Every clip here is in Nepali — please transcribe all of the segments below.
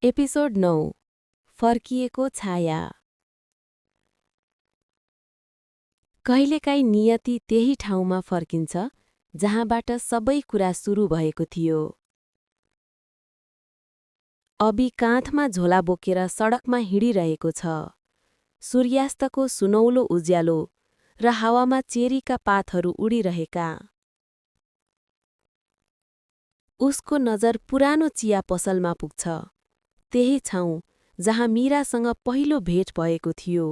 एपिसोड 9 फर्किएको छाया। कहिलेकाहीँ नियति त्यही ठाउँमा फर्किन्छ जहाँबाट सबै कुरा सुरु भएको थियो। अबी काँधमा झोला बोकेर सडकमा हिँडिरहेको छ। सूर्यास्तको सुनौलो उज्यालो र हावामा चेरीका पातहरू उडिरहेका। उसको नजर पुरानो चिया पसलमा पुग्छ, त्यही ठाउँ जहाँ मीरासँग पहिलो भेट भएको थियो।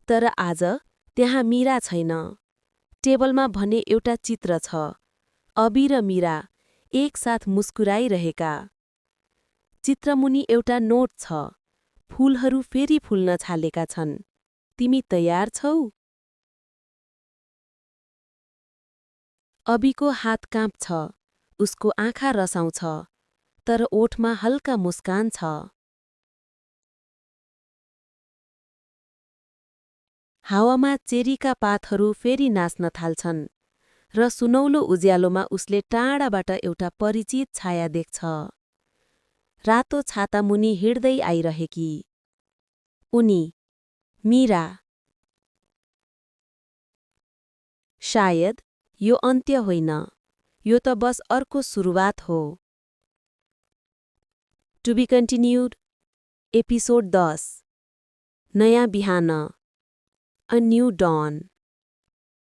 तर आज त्यहाँ मीरा छैन। टेबलमा भने एउटा चित्र छ, अबी र मीरा एकसाथ मुस्कुराइरहेका। चित्रमुनि एउटा नोट छ, फूलहरू फेरि फुल्न थालेका छन्। तिमी तयार छौ? अबीको हात काँप्छ, उसको आँखा रसाउँछ, तर ओठमा हल्का मुस्कान छ। हावामा चेरीका पातहरू फेरि नाच्न थाल्छन् र सुनौलो उज्यालोमा उसले टाढाबाट एउटा परिचित छाया देख्छ। रातो छातामुनि हिँड्दै आइरहेकी उनी, मीरा। सायद यो अन्त्य होइन, यो त बस अर्को सुरुवात हो। To be continued. एपिसोड 10 नयाँ बिहान, अ न्यू डॉन।